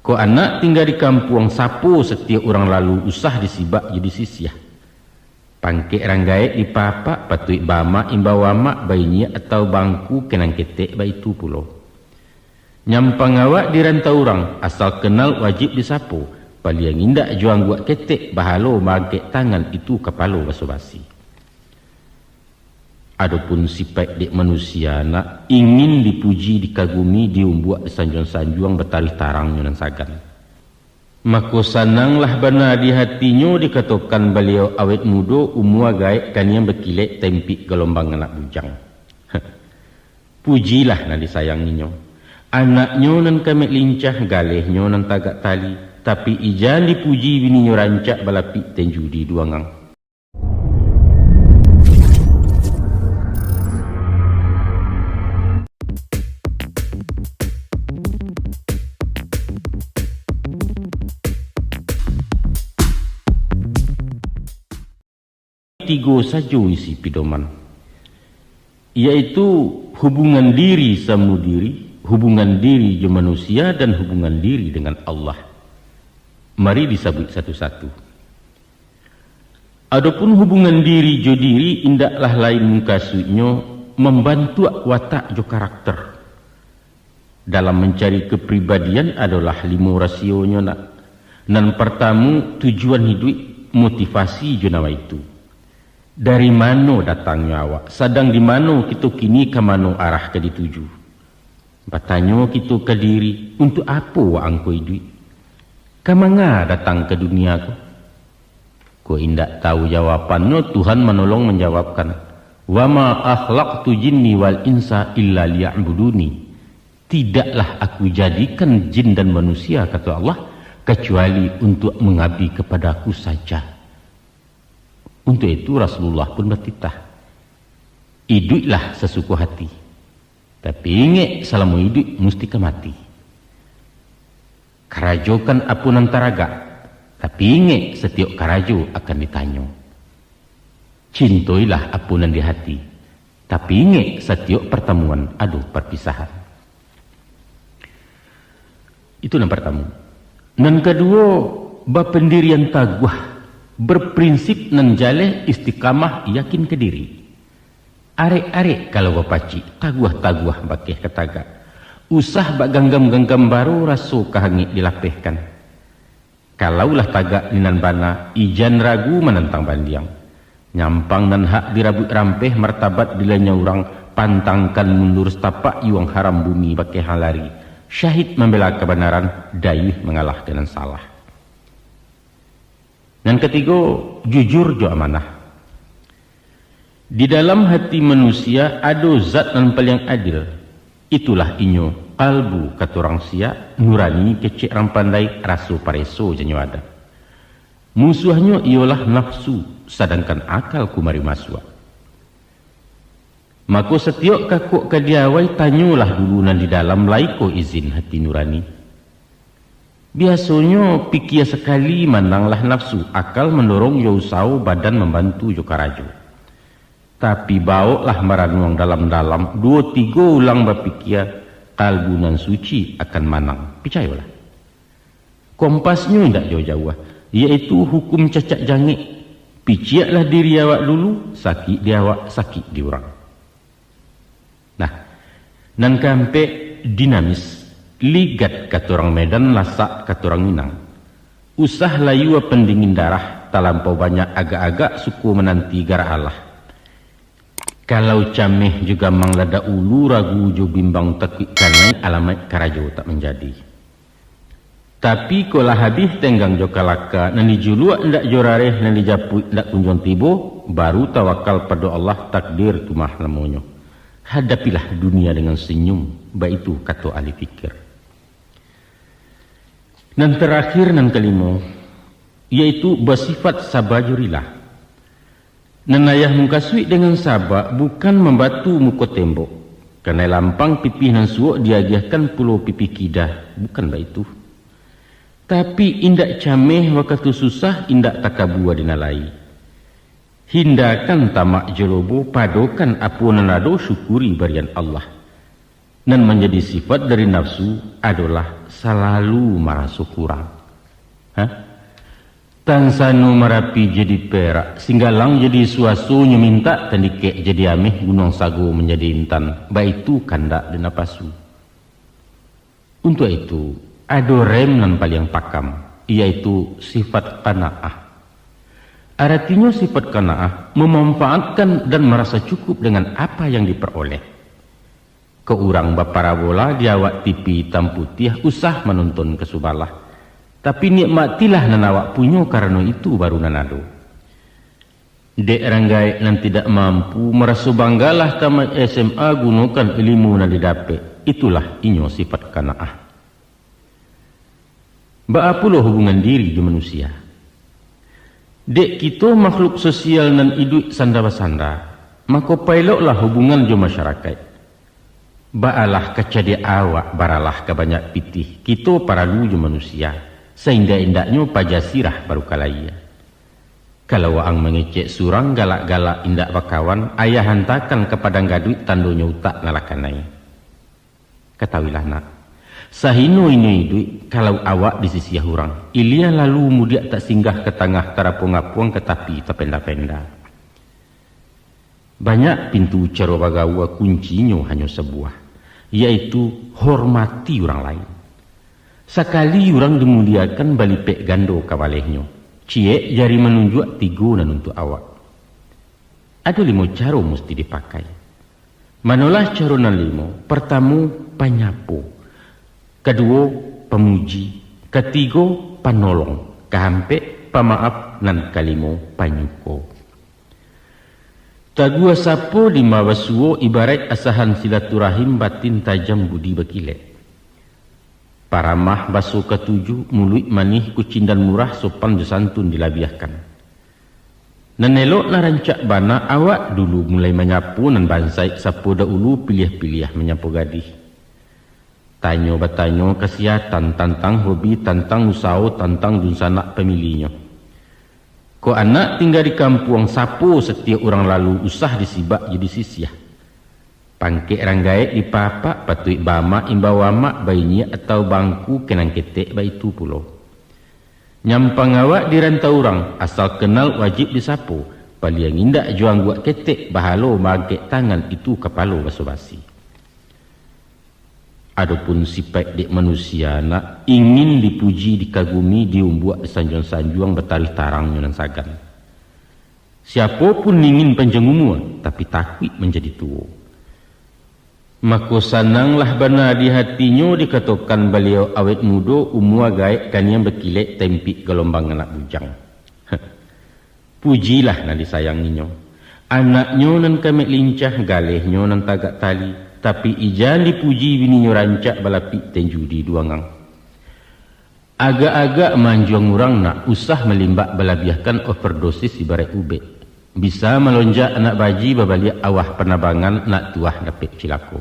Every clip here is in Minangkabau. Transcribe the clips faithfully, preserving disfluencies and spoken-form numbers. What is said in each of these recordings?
Kok anak tingga di kampuang, sapo satiok urang lalu, usah disibak jo disisiah. Pangkek rang gaek dipapak, patuik baamak imbau amak, bainyiak atau bangku, kenang ketek baitu pulo. Nyampang awak di rantau urang, asal kenal wajib disapo, paliang indak jo angguak ketek, bahalo maangkek tangan, itu kapalo baso-basi. Adopun sipaik dek manusia, nak, ingin dipuji, dikagumi, diumbuak, disanjuang-sanjuang, batarih tarangnyo nan sagan. Mako, sananglah bana di hatinyo dikatokan baliau awet mudo, umua gaek kaniang bakilek, tempik galombang anak bujang. Pujilah nan disayanginyo. Anaknyo nan kamek lincah, galehnyo nan tagak tali, tapi ijan dipuji bininyo rancak, balapik tenju di duangang. Tigo sajo isi pidoman, yaitu hubungan diri samo diri, hubungan diri jo manusia, dan hubungan diri dengan Allah. Mari disabuik satu-satu. Adopun hubungan diri jo diri, indaklah lain mukasuiknyo mambantuak watak jo karakter. Dalam mancari kapribadian adolah limo rasionyo, nak. Nan partamu, tujuan hiduik, motivasi jo nawaitu. Dari mano datangnyo awak, sadang di mano kito kini, ka mano arah ka dituju? Batanyo kito ka diri, untuak apo waang ko iduik? Ka manga datang ka dunia ko? Kok indak tahu jawabannyo, Tuhan manolong manjawabkan, "Wa ma khalaqtul jinna wal insa illa liya'budun." "Tidaklah Aku jadikan jin dan manusia," kato Allah, "kacuali untuak mangabdi kapada Aku saja." Untuak itu Rasulullah pun batitah, "Iduiklah sasuko hati, tapi ingek, salamo iduik musti ka mati. Karajokan apo nan taragak, tapi ingek, satiok karajo akan ditanyo. Cintoilah apo nan di hati, tapi ingek, satiok partamuan ado parpisahan." Itu nan partamu. Nan kaduo, bapandirian taguah, berprinsip nan jaleh, istiqamah, yakin ka diri. Arek-arek kalau bapacik, taguah-taguah bakeh ka tagak. Usah bak ganggam-ganggam baro, raso ka hangek dilapehkan. Kalau lah tagak di nan bana, ijan ragu manantang bandiang. Nyampang nan hak dirabuik rampeh, martabat dilanyau urang, pantangkan mundur satapak, iwang haram bumi bakeh lari. Syahid mambela kabanaran, dayuih mangalah ka nan salah. Nan katigo, jujur jo amanah. Di dalam hati manusia ado zat nan paliang adil. Itulah inyo, kalbu kato urang siak, nurani kecek urang pandai, raso pareso janyo adat. Musuahnyo iyolah nafsu, sadangkan akal kumari masuak. Mako, satiok kakok ka diawai, tanyolah dulu nan di dalam, lai ko izin hati nurani. Biasonyo pikia sakali mananglah nafsu, akal mandorong jo usawo, badan mambantu jo karajo. Tapi, bawoklah maranuang dalam-dalam, duo tigo ulang bapikia, kalbu nan suci akan manang. Picayolah. Kompasnyo indak jauah-jauah, yaitu hukum cacak jangek. Piciaklah diri awak dulu, sakik di awak, sakik di urang. Nah, nan kaampek, dinamis. Ligat kato urang Medan, lasak kato urang Minang. Usah layua pandingin darah, talampau banyak agak-agak, suko mananti garak Allah. Kalau cameh jo gamang ladak ulu, ragu jo bimbang takuik kanai, alamaik karajo tak manjadi. Tapi, kok lah habih tenggang jo kalaka, nan dijuluak indak jo rareh, nan dijapuik indak kunjuang tibo, baru tawakal pado Allah, takdir tu mah namonyo. Hadapilah dunia dengan senyum, baitu kato ahli fikir. Nan tarakhir, nan kalimo, yaitu basifat saba jo rila. Nan ayah mukasuik dengan saba, bukan mambatu muko tembok, kanai lampang pipih nan suok diagiahkan pulo pipih kidah, bukan baitu. Tapi, indak cameh wakatu susah, indak takabua di nan lai. Hindakan tamak jo lobo, padokan apo nan ado, syukuri barian Allah. Nan manjadi sifat dari nafsu adolah salalu maraso kurang. Hah? Tansano Marapi jadi perak, Singgalang jadi suaso, nyo mintak tandikek jadi ameh, Gunuang Sago manjadi intan, baitu kandak di napasu. Untuak itu, ado rem nan paliang pakam, iyaitu sifat qanaah. Aratinyo sifat qanaah, mamanfaatkan dan marasa cukup dengan apa yang diperoleh. Kok urang baparabola di awak T V itam putiah, usah manonton ka subalah. Tapi nikmatilah nan awak punyo, karano itu baru nan ado. Dek rang gaek nan tidak mampu, maraso banggalah tamat S M A, gunokan ilimu nan didapek. Itulah inyo sifat qanaah. Baa pulo hubungan diri jo manusia? Dek kito makhluk sosial nan iduik sanda basanda, mako paeloklah hubungan jo masyarakaik. Baalah ka cadiak awak, baralah ka banyak pitih, kito paralu jo manusia, saindak-indaknyo paja sirah baru ka layie. Kalau waang mangecek surang, galak-galak indak bakawan, ayah antakan ka padang gaduik, tandonyo utak nan lah kanai. Katahuilah nak, sahino-ino iduik, kalau awak disisiah urang, ilia lalu mudiak tak singgah, ka tangah tarapuang-apuang, ka tapi tapenda-penda. Banyak pintu caro bagaua, kuncinyo hanyo sabuah, yaitu hormati urang lain. Sakali urang dimuliakan, balipek gando kabalehnyo, ciek jari manunjuak, tigo nan untuak awak. Ado limo caro musti dipakai. Manolah caro nan limo? Partamo, panyapo. Kaduo, pamuji. Katigo, panolong. Kaampek, pamaaf. Nan kalimo, panyuko. Taguah sapo lima basuo, ibaraik asahan silaturahim, batin tajam, budi bakilek. Paramah baso katuju, muluik manih, kucindan murah, sopan jo santun dilabiahkan. Nan elok nan rancak bana, awak dulu mulai manyapo nan bansaik, sapo daulu, piliah-piliah manyapo gadih. Tanyo batanyo kasihatan, tantang hobi, tantang usaho, tantang dunsanak pamilinyo. Kok anak tingga di kampuang, sapo satiok urang lalu, usah disibak jo disisiah. Pangkek rang gaek dipaapak, patuik baamak imbau amak, bainyiak atau bangku, kenang ketek baitu pulo. Nyampang awak di rantau urang, asal kenal wajib disapo, paliang indak jo angguak ketek, bahalo maangkek tangan, itu kapalo baso-basi. Adopun sipaik dek manusia, nak, ingin dipuji, dikagumi, diumbuak, disanjuang-sanjuang, bataruih tarangnyo nan sagan. Siapo pun ingin panjang umua, tapi takuik manjadi tuo. Mako, sananglah bana di hatinyo dikatokan baliau awet mudo, umua gaek kaniang bakilek, tempik galombang anak bujang. Pujilah nan disayanginyo. Anaknyo nan kamek lincah, galehnyo nan tagak tali, tapi ijan dipuji bininyo rancak balapik tenju di duangang. Agak-agak manjuang urang nak usah malimbak balabiahkan overdosis ibarat ubek. Bisa malonjak anak baji babaliak awah panabangan nak tuah dapek cilako.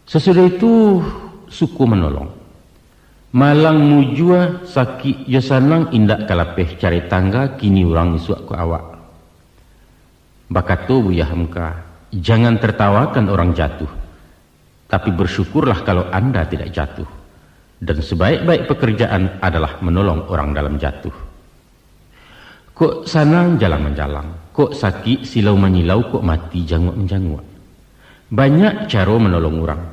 Sasudah itu, suko manolong. Malang mujua, sakik jo sanang indak ka lapeh carai tangga kini urang isuak ko awak. Bakato Buya Hamka, jangan tertawakan orang jatuh. Tapi bersyukurlah kalau anda tidak jatuh. Dan sebaik-baik pekerjaan adalah menolong orang dalam jatuh. Kok sanang jalang manjalang, kok sakik silau manyilau, kok mati janguak manjanguak. Banyak caro manolong urang.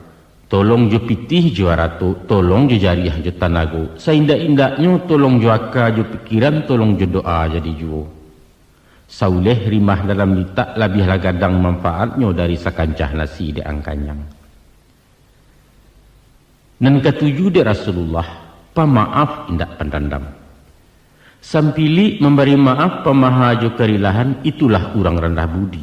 Tolong jo pitih jo arato, tolong jo jariah jo tanago, saindak-indaknyo tolong jo aka jo pikiran, tolong jo doa jadi juo. Sauleh rimah dalam litak, labiahlah gadang manfaatnyo dari sakancah nasi dek ang kanyang. Nan katuju dek Rasulullah, pamaaf indak pandandam. Sampilik mambari maaf, pamaha jo karilahan, itulah urang randah budi.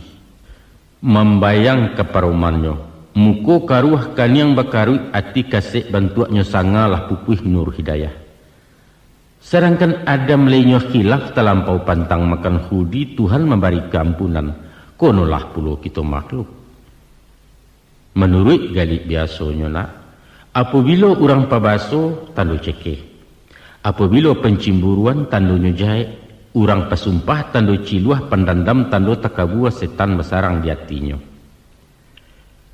Mambayang ka paromannyo, muko karuah kaniang bakaruik, ati kasek bantuaknyo, sangalah pupuih nur hidayah. Sadangkan Adam lai nyo khilaf talampau pantang makan khuldi, Tuhan mambari kaampunan, konolah pulo kito makhluk. Manuruik galik biasonyo nak, apobilo urang pabaso, tando cekeh. Apobilo pancimburuan, tandonyo jaek. Urang pasumpah, tando ciluah, pandandam, tando takabua, setan basarang di atinyo.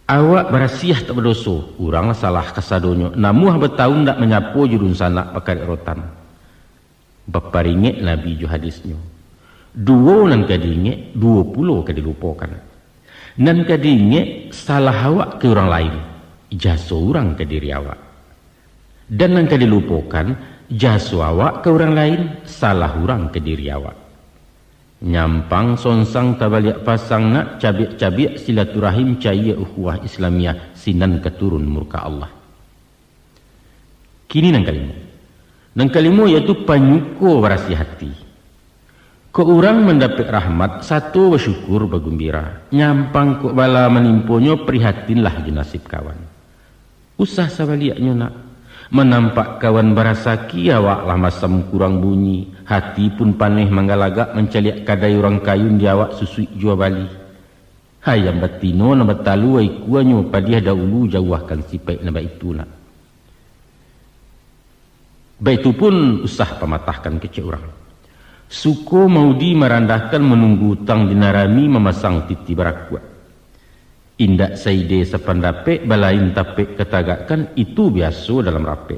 Awak barasiah tak badoso, urang lah salah kasadonyo, namuah batahun dak manyapo jo dunsanak bakarek rotan. Baparingek Nabi jo hadisnyo, duo nan ka diingek, duo pulo ka dilupokan. Nan ka diingek, salah awak ka urang lain, jaso urang ka diri awak. Dan nan ka dilupokan, jaso awak ka urang lain, salah urang ka diri awak. Nyampang sonsang tabaliak pasang nak, cabiak-cabiak silaturahim, cayia ukhuwah Islamiah, sinan ka turun murka Allah. Kini nan kalimo. Nan kalimo yaitu panyuko barasiah hati. Kok urang mandapek rahmat, sato basyukur bagumbira. Nyampang kok bala manimponyo, prihatinlah jo nasib kawan. Usah sabaliaknyo nak. Manampak kawan barasaki, awak lah masam kurang bunyi, hati pun paneh manggalagak mancaliak kadai urang kayun di awak susuik jua bali. Ayam batino nan batalua ikuanyo, padiah daulu jauahkan sipaik nan baitu nak. Baitu pun usah pamatahkan kecek urang. Suko maudi marandahkan, manunggu utang dinarami, mamasang titi barakuak. Indak saide sapandapek, balain tapek katagakkan, itu biaso dalam rapek.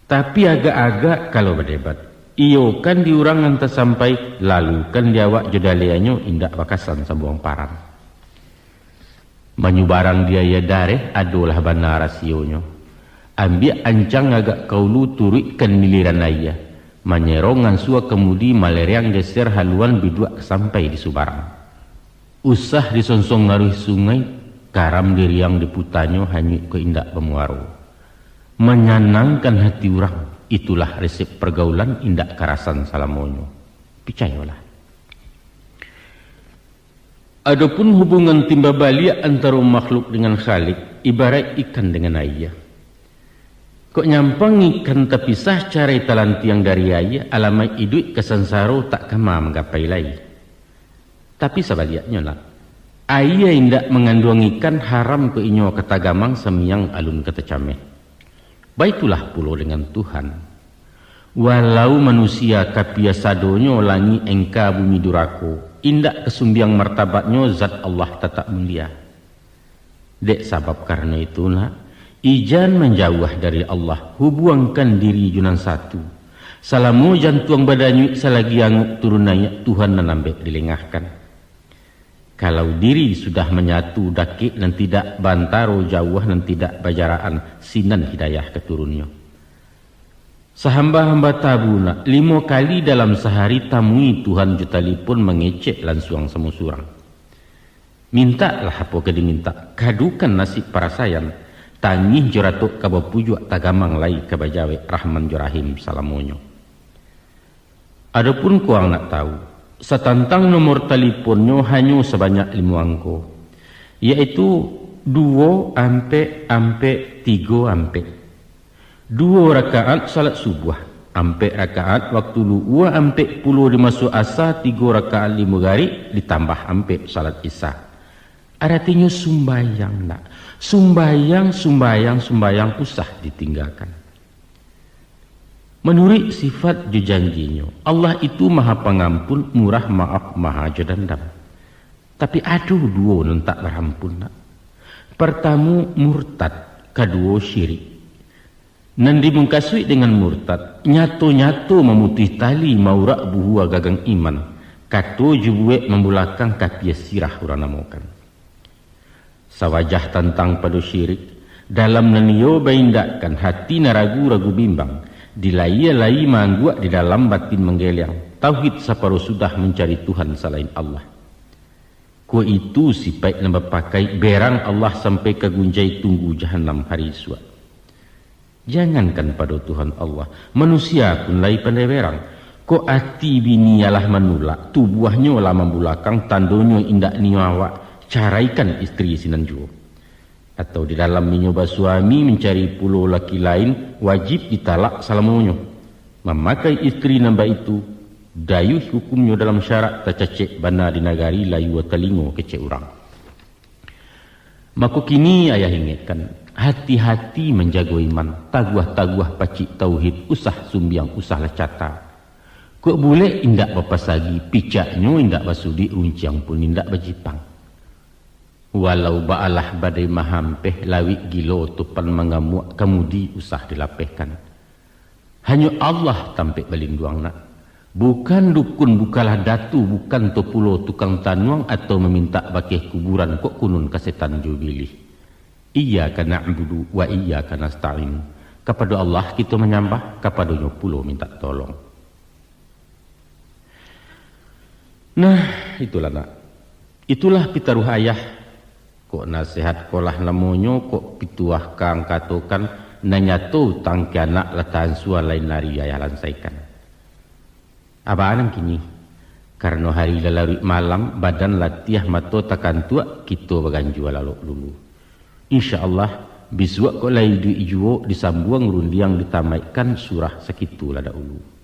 Tapi agak-agak kalau badebat, iyokan di urang nan tasampai, lalukan di awak jo dalianyo, indak bakasan sambuang parang. Manyubarang di aia dareh, adolah bana rasionyo. Ambiak ancang agak kaulu, turuikkan miliran aia. Manyerong ansua kamudi, malereang geser haluan, biduak sampai di subarang. Usah disonsong aruih sungai, karam diriang diputanyo, hanyuik ko indak bamuaro. Manyanangkan hati urang, itulah resep pargaulan, indak karasan salamonyo. Picayolah. Adopun hubungan timba baliak antaro makhluk dengan Khalik, ibaraik ikan dengan aia. Kok nyampang ikan tapisah, carai talantiang dari aia, alamaik iduik ka sansaro, tak kama manggapai lai. Tapi sabaliaknyo nak, aia indak manganduang ikan, haram kok inyo ka tagamang, samiang alun ka tacameh. Baitulah pulo dengan Tuhan. Walau manusia kapia sadonyo, langik engka bumi durako, indak kasumbiang martabatnyo, zat Allah tatap mulia. Dek sabab karano itu nak, ijan manjauah dari Allah, hubuangkan diri jo nan satu. Salamo jantuang badanyuik, salagi angok turun naiak, Tuhan nan ambek dilengahkan. Kalau diri sudah manyatu, dakek nan tidak baantaro, jauah nan tidak bajaraan, sinan hidayah ka turunnyo. Sahamba-hamba tabu nak, limo kali dalam sahari tamui Tuhan jo talipon, mangecek lansuang samo surang. Mintaklah apo ka dimintak, kadukan nasib parasaian, tangih jo ratok ka bapujuak, tagamang lai ka bajawek, Rahman jo Rahim salamonyo. Adopun kok ang nak tahu, satantang nomor taliponnyo hanyo sabanyak limo angko, yaitu duo ampek ampek tigo ampek. Duo rakaat salat subuah, ampek rakaat waktu lu'ua, ampek pulo di maso asa, tigo rakaat di mugarik, ditambah ampek salat isya. Aratinyo sumbayang nak. Sumbayang, sumbayang, sumbayang, usah ditinggakan. Manuruik sifat jo janji-Nyo, Allah itu Maha Pangampun, Murah Maaf, Maha jo Dandam. Tapi ado duo nan tak barampun nak. Partamo, murtad, kaduo, syirik. Nan dimukasuik dengan murtad, nyato-nyato mamutuih tali, maurak buhua gagang iman, kato jo buek mambulakang, kapia sirah urang namokan. Sawajah tantang pado syirik, dalam nan iyo baindakkan, hati nan ragu-ragu bimbang, di layie lai maangguak, di dalam batin manggeliang, tauhid saparo sudah, mancari Tuhan salain Allah. Kok itu sipaik nan bapakai, berang Allah sampai ka gunjai, tunggu jahanam hari isuak. Jangankan pado Tuhan Allah, manusia pun lai pandai berang. Kok ati bini alah manulak, tubuahnyo lah mambulakang, tandonyo indak nio awak, caraikan istri sinan juo. Atau di dalam inyo basuami mancari pulo laki lain, wajib ditalak salamonyo. Mamakai istri nan baitu, dayuih hukumnyo dalam syarak, tacacek bana di nagari, layua talingo kecek urang. Mako kini ayah ingekkan, hati-hati manjago iman, taguah-taguah pacik tauhid, usah sumbiang, usah lah cata. Kok bulek indak bapasagi, picaknyo indak basudik, runciang pun indak bajipang. Walau baalah badai mahampeh, lawik gilo topan mangamuak, kamudi usah dilapehkan. Hanyo Allah tampek balinduang nak. Bukan dukun, bukanlah datu, bukan to pulo tukang tanuang atau mamintak bakeh kuburan kok kunun ka setan jo bilih. Iyyaka na'budu wa iyyaka nasta'in. Kapado Allah kito manyambah, kapado-Nyo pulo mintak tolong. Nah, itulah nak. Itulah pitaruah ayah. Kok nasihat kolah namonyo, kok pituah kang katokan, nan nyato tangke anak lah tansua lain ari ayah lansaikan. Abaa nan kini, karano hari lah laruik malam, badan latiah, mato takantuak, kito baganjua lalok dulu. Insya Allah, bisuak kok lai iduik juo, disambuang rundiang, ditamaikkan surah sakitu lah daulu.